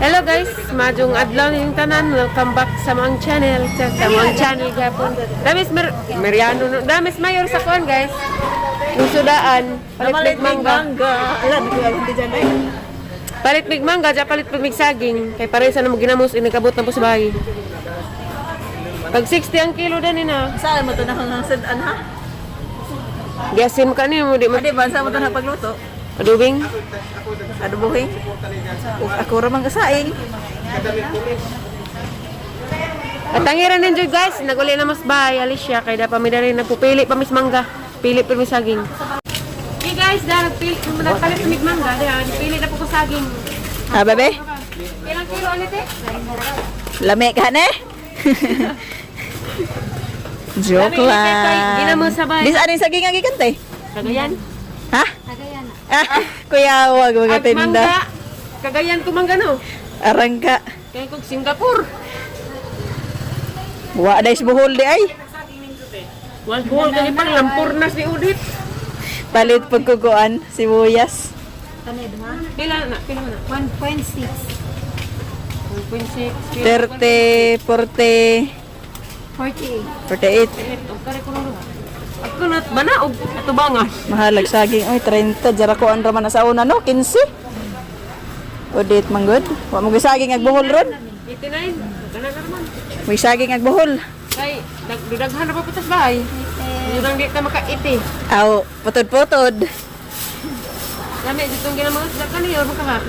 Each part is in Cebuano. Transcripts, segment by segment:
Hello guys, majong adlaw yung tanan. Welcome back sa mga channel. Sa mga channel gapon. Damis mer Mariano no. Damis mayor sa kuan, guys. Yung sudaan, palit mig mangga. Ala, nagkuha di dyan ay. Palit mig mangga, ja palit mig saging. Kay pareho sa namo ginamos inikabot na po sa bahay. Pag 60 ang kilo dani na. Saan mo ito nakangangsadaan ha? Giasin mo kani mo di mo Adi ba, saan mo ito napagluto? adubing. Adubuhin? Ako ramang kasaing. At ang hiran ninyo guys, naguli na mas bahay, Alicia, kay da pa mi dali nagpupili pa mis mangga. Pili pa mis saging. Hey guys, da nagpili, nagpalit mig mangga, da nagpili na po ko saging. Ha, bebe? Ilang kilo ulit eh? Lami ka ne? Joke Lami, lang. ginamo sabay. Di saan yung saging ang gigante? Kagayan. Ha? Kagayan. Ah, kuya, wag Ag magatinda. mangga. Kagayan ko mangga no. Arangka. Kaya kog Singapore. Wa dais buhol di ay. Wal buhol kani pang lampurnas ni Udit. Palit pagkukuan, sibuyas. Pila na, pila na. 1.6. 1.6. 30, 40, 48. 48. Og kare ko duha. Ako na bana og atubangan. Mahalag saging. Oy, 30. Jara ko ang raman na sa una, no? 15. Udit, manggod. Wa mo saging ag buhol ron. 89. Kana na naman. May saging ag buhol. Kay daghan na pa putas bahay. Yun ang di ta makaiti. Aw, putod-putod. Lami ditong ginamang isda kani or maka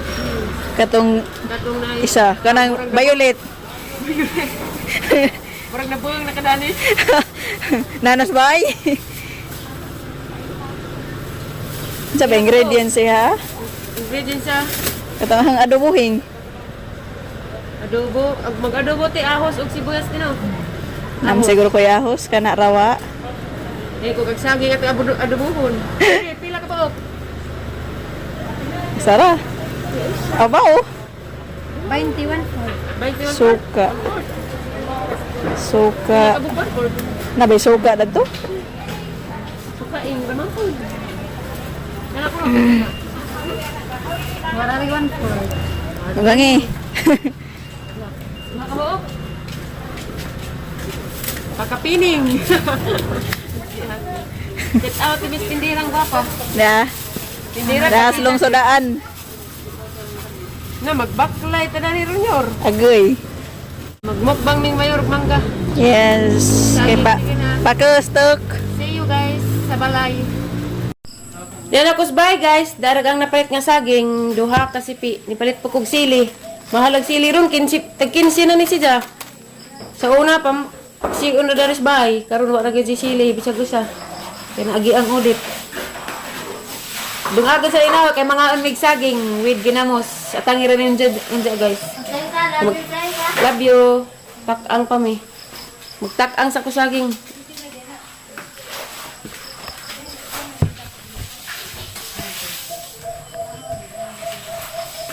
Katong katong na isa, kanang violet. Murag nabuang nakadani. Nanas bay. Sa ba ingredients eh, ha? Ingredients sa Katong ang adobohing. Adobo, ag mag-adobo ti ahos og sibuyas ti no. Nam siguro ko yahos kana rawa. Eh kung kag saging at adobohon. Eh, pila ka pa ok. Sara. Aba oh. 21 21. Suka. Suka. Abupan ko. Nabay suka dadto? Sukaing ramang ko. Kana ko. Marami 1.4. Ugangi. Makabuok. Pakapining. Get out ni Miss Tindirang gwapa. Na. Tindira Da sulong sudaan. Na magbaklay ta ni Runyor. Agoy. Magmukbang ning mayor og mangga. Yes. Kay pa pakustok. See you guys sa balay. Yan ako bye guys. Daragang napalit nga saging duha ka sipi. Nipalit po kog sili. Mahalag sili ron 15 tag 15 na ni siya. Sa una pam si una daris bay karon wa ra gyud si sili bisag usa. Kay naagi ang audit. Dungago sa inaw kay mga unmig saging with ginamos. Atang ira ninyo unja guys. Love you. Tak-ang pa mi. Magtak-ang sa kusaging.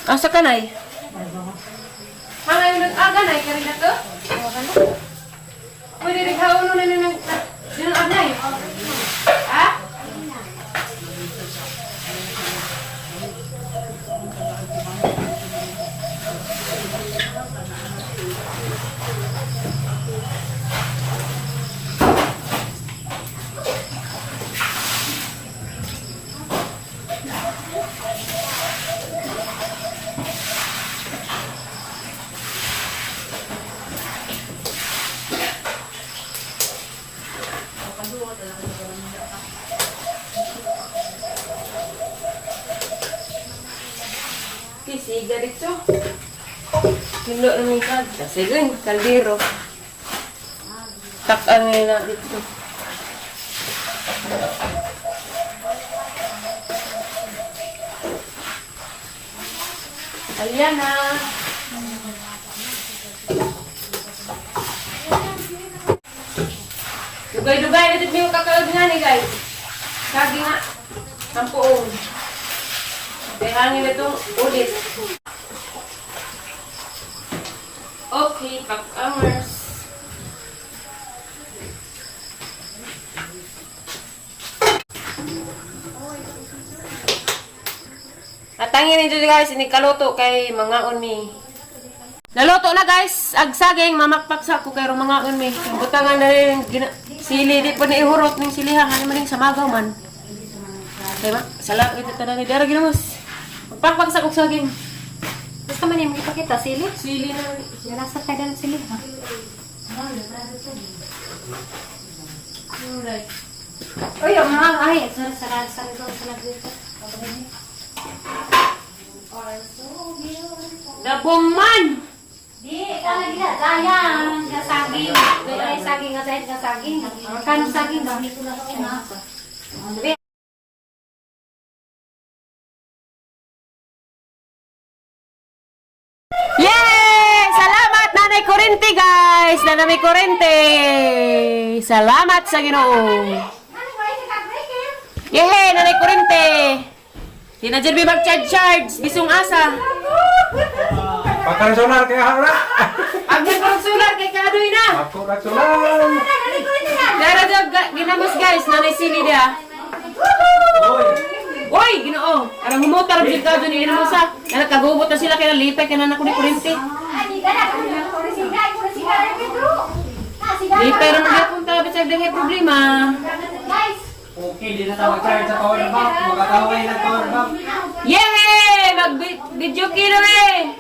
Asa ka, Nay? Hangayon nag-aga, Nay. Kari na to? Pwede rin haon na nang nang agnay. Ha? Kisiga dito. Hilo na may kag. Sige, kaldero. Tak-ang na dito. Ayan na. Dugay-dugay na dito yung kakalag nga ni guys. Sagi nga. Sampuong. Kaya hangin na itong ulit. Okay, pag-hours. At tangin ninyo guys, ini kaluto kay mga unmi. Naluto na, guys, ag saging mamakpak sa ako kay mga mi. Butangan na rin sili di pa ni ihurot ning sili ha, hani man ning samagaw man. Kay ma, sala ito tanan ni dara ginamos. Magpakpak sa kog saging. Gusto man yung ipakita, sili? Sili na. Nasa kaya ng sili, ha? Alright. Uy, ang mga, ay, sorry, sarap, sarap, sarap, dito. Dabong man. Di, ikaw lagi na, sayang, nga saging. Ay, saging, nga saging, nga saging. Kanong saging ba? Yay! Salamat Nanay Kurente, guys. Nanay Kurente. Salamat sa Ginoo. Yay, Nanay Kurente. Di na dyan mag-charge charge. Bisong asa. Pagkasolar kaya hara. Ang nagpagsulat kay Kadoy na. Ako nagsolar. Dara jud ginamos, guys, nanay sili dia. Uy, Ginoo. Arang humutar jud ka dun ginamos ha. Ana kagubot na sila kay nalipay kay na ko ni kurente. Lipay ra man gyapon ta bisag daghay problema. Okay, di na tawag charge sa power bank. Makatawag ng power bank. Yay! Mag-video kilo eh.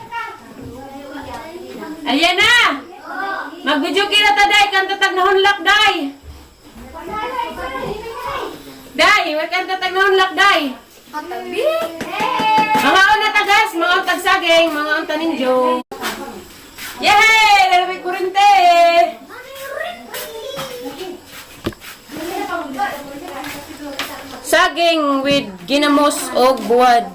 Ayan na. Mag-video kilo ta day kanta tag nahunlak day. Day, may kanta tag nahunlak day. Mga una ta guys, mga untag saging, mga unta ninyo. Yay! Lalo may kurente! Saging with ginamos og buwad.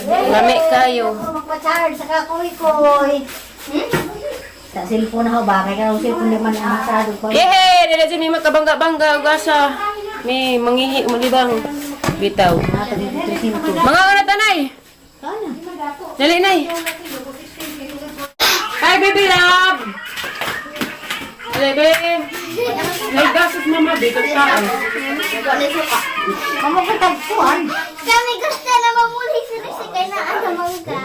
Lami kayo. Magpa-charge sa kakoy-koy. Hmm? Sa cellphone ako ba? Kaya ang cellphone naman ang masyado ko. Yay! Dili dyan may magkabangga-bangga og asa. May mangihi malibang bitaw. Mga una tanay. Dali nay. Hi, baby love. Dali, babe. May gastos mama, bitot ka. Mamukatagpuan. Kami gusto na mamuli sila si kay na ano mangga.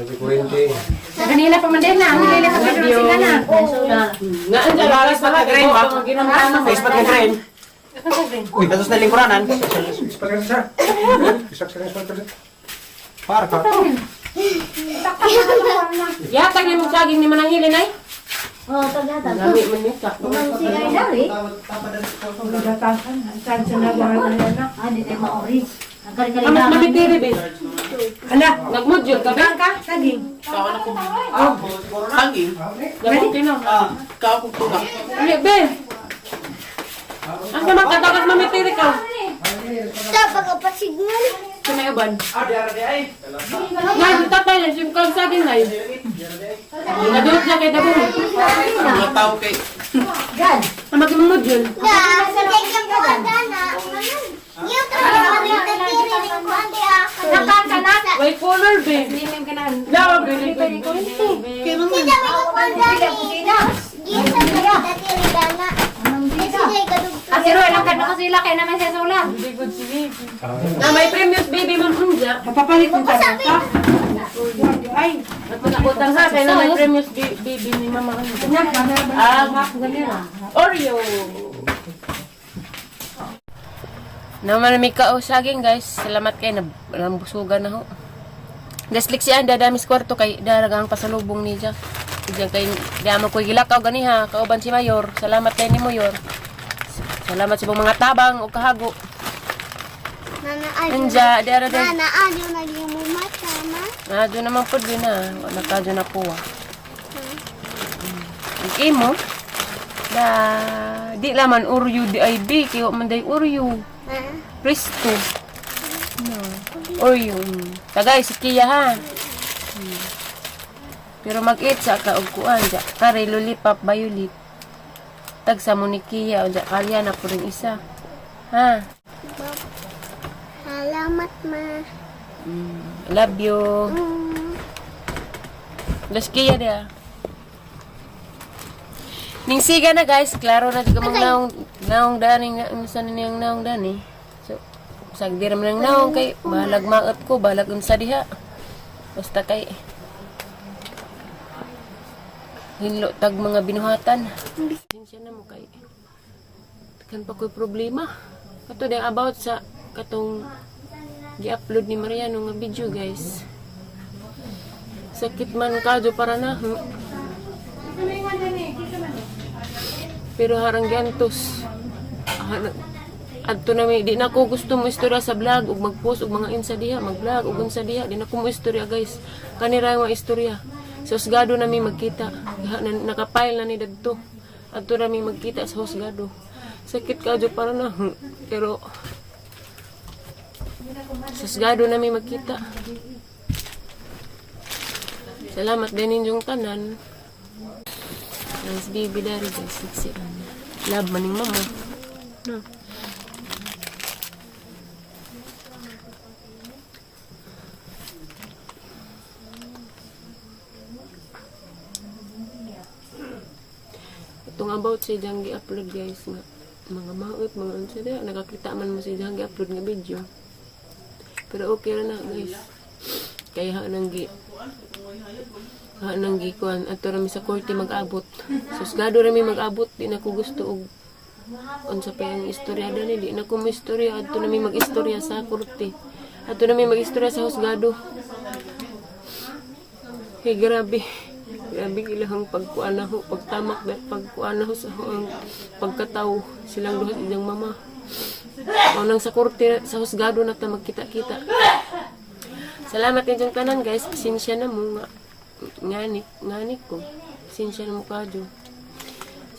Si Kurente. Kanina pa man din na, ang lili ka Love you. na. Nga, ang dyan, pa green ba? Facebook na green. Uy, datos na lingkuranan. Ispat ka sa. Isak sa ispat ka. Para ka. Yatag ni mong saging ni Manang Hilin ay. Oo, tagatag. Lami man niya sakto. Sige daw eh. Ah, di tayo ma-orange. Ang kare-kare Amas na. mabitiri be. Ala, nagmodule ka ba? Ka, saging. Hanging. Dali kino. Ah, kao kong tuga. Ali be. Asa man katagas mamitiri ka? Sa pagkapasignal. Sa may uban. Ngay, tatay na sim kang saging ngay. Nadulot na kay dabo. Mga tao kay Gan. Ang magmodule. Da, sa kay kang gana. Yung trabaho rin tatiri rin ko andi ako. Way color be. Lawa be. Sila may kukuan gani. Gisa sa tatiri gana. Kasi jay kadugtong. Ah, pero ilang ka na sila, kaya naman siya sulat. Na may premium baby man unja. Sabi At magkutang ha kay na may premium baby ni mama unja. Ah, Oreo. Naman may kao saging, guys. Salamat kay nabusugan na ho. Daslik siya ang dadamis kwarto kay daragang pasalubong niya. Diyan kay di mo ko'y gilakaw ganiha kauban si Mayor. Salamat kay ni Mayor. Salamat sa mga tabang o kahago. Nana adyo. Anja, di ara din. Nana adyo na di mo mata ma. Ah, doon naman po din na. Wala ka doon na po ah. Ang imo, da, di laman Oreo di ay B, kaya man day Oreo. Ma. Presto. No. Oreo. Tagay, si Kia ha. Pero mag-eat sa ka og kuan ja. Kare lollipop violet. Tag sa mo ni Kia o ja kalya na po rin isa. Ha. Salamat ma. Love you. Das Kia dia. Ning siga na, guys, klaro na jud mga naong naong dani nga unsa na niyang naong dani. So sagdi ra man ang naong kay bahalag maot ko, bahalag unsa diha. Basta kay Hinlo tag mga binuhatan. Pasensya na mo kay kan pa ko'y problema. Kato din about sa katong gi-upload ni Mariano nga video, guys. Sakit man kadyo para na. Pero harang giantos. Ah, adto na may di na ko gusto mo istorya sa vlog ug mag-post og mga insa diha, mag-vlog ug unsa diha, di na ko mo istorya, guys. Kanira yung mga istorya. Sa husgado na mi magkita. Naka-file na ni dadto. Adto na mi magkita sa husgado. Sakit kadyo para na. Pero sa husgado na mi magkita. Salamat din ninyong tanan. Nice baby dari, guys. Sexy ana. Love maning mama. No. Itong about sa iyang gi-upload, guys, nga mga maot, mga unsa diha, nakakita man mo sa iyang gi-upload nga video. Pero okay ra na, guys. Kaya ha nang gi kuan ato ra mi sa korte mag-abot. Susgado ra mi mag-abot, di na ko gusto og unsa pa yung istorya dani, di na ko mo istorya adto na mi mag-istorya sa korte. Adto na mi mag-istorya sa husgado. Hey, grabe. Grabe ilahang pagkuan na ho, pagtamak na pagkuan na ho sa ang pagkataw silang duha sa inyong mama. Mao nang sa korte, sa husgado na ta magkita-kita. Salamat ninyong tanan, guys. Pasensya na mo nga ngani ngani ko. Pasensya na mo kadyo.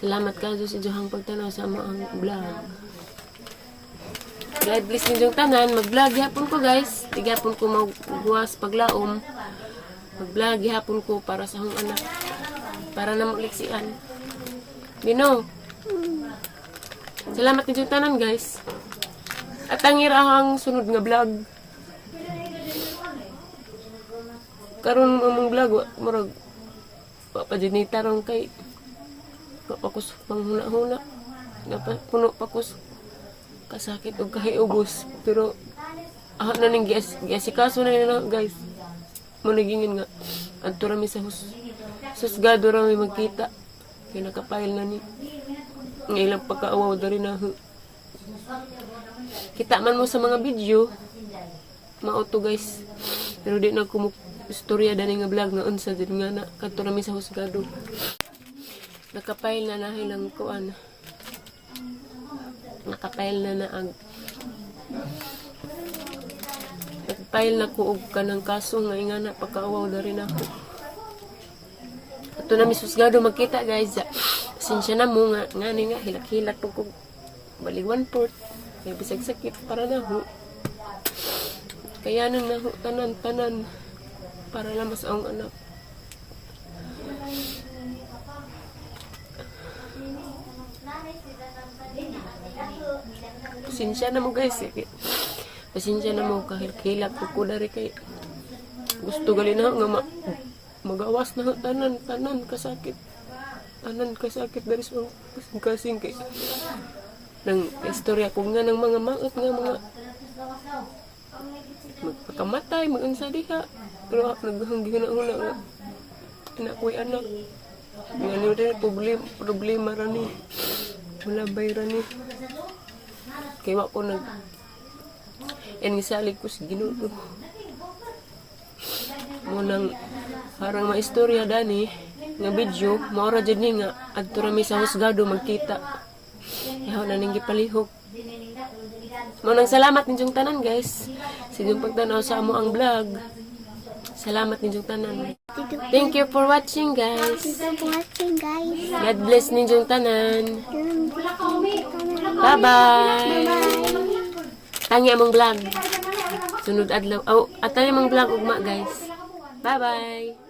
Salamat kadyo sa inyong pagtanaw sa among vlog. God bless ninyong tanan. Mag-vlog gihapon ko, guys. Di gihapon ko maghuwas paglaom. Mag-vlog gihapon ko para sa akong anak. Para na magliksian. Bino. Salamat ninyong tanan, guys. At ang ang sunod nga vlog. Karon among vlog wa murag wa pa jud ni tarong kay wa pa ko sa panghuna-huna. Napa, puno pa ko sa kasakit og kahiubos, pero ah na ning giasikaso na nila, guys. Mo nagingin nga adto ra mi sa husgado ra mi magkita kay naka-file na ni nga ilang pagkaawaw dari na. Kita man mo sa mga video mao to, guys, pero di na ko mo istorya dani nga vlog nga unsa din nga na kadto ra mi sa husgado. Naka-file na na ilang kuan, naka-file na na ang nag-file na ko og kanang kaso nga ingana pagkaawaw dari na ako. Ato na mi husgado magkita, guys. Pasensya na mo nga ngani nga hilak-hilak pag ko balig one fourth kay bisag sakit para na ho. Kaya nang na ho tanan tanan para lang mas ang anak. Pasensya na mo, guys, eh. Pasensya na mo kahit hilak ko ko dari kay gusto gali na nga magawas na tanan tanan kasakit, tanan kasakit dari sa mga kasing kay nang istorya ko nga ng mga maot nga mga magpakamatay magunsa diha, pero naghanggi na una nga anak ko'y anak nga ano rin problema problema ra ni mulabay ra ni kay wa ko nag en gisalig ko sa Ginoo mo nang parang maistorya dani nga video mao ra jud ni nga adto ra mi sa husgado magkita. Ihaw na ning gipalihok. Mo nang salamat ninyong tanan, guys, sa inyong pagtanaw sa amo ang vlog. Salamat ninyong tanan. Thank you for watching, guys. Thank you for watching, guys. God bless ninyong tanan. Bye bye. Tangi among vlog sunod adlaw. Oh, atay among vlog ugma, guys. Bye bye.